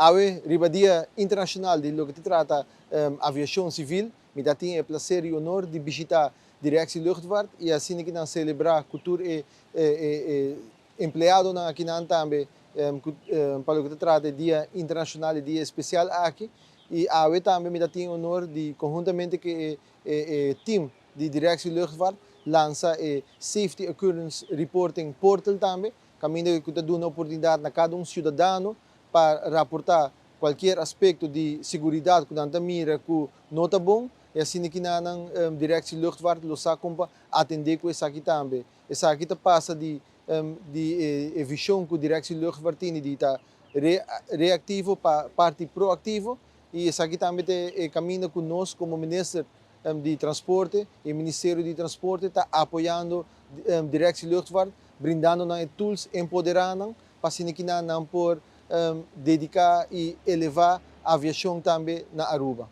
Awe, riba Dia Internacional di loke ta trata aviacion civil, mi ta tin e placer y honor di bishita Directie Luchtvaart y asina cu nan celebra cu tur e empleadonan aki nan tambe pa loke ta trata Dia Internacional y Dia especial aki. Y awe tambe mi ta tin honor di conhuntamente cu e team di Directie Luchtvaart lansa e Safety Occurrence Reporting Portal tambe, caminda cu ta duna oportunidad na cada un ciudadano pa raporta cualkier aspecto di seguridad cu nan ta mira cu no ta bon, y asina cu nan Directie Luchtvaart lo sa con pa atende cu esaki tambe. Esaki ta pasa di vision cu Directie Luchtvaart tin di ta reactivo pa parti proactivo, y esaki tambe ta e caminda cu nos como Minister di Transporte y Ministerio di Transporte ta apoyando Directie Luchtvaart, brindando nan tools, empoderando pa asina cu nan por dedica y eleva aviacion tambe na Aruba.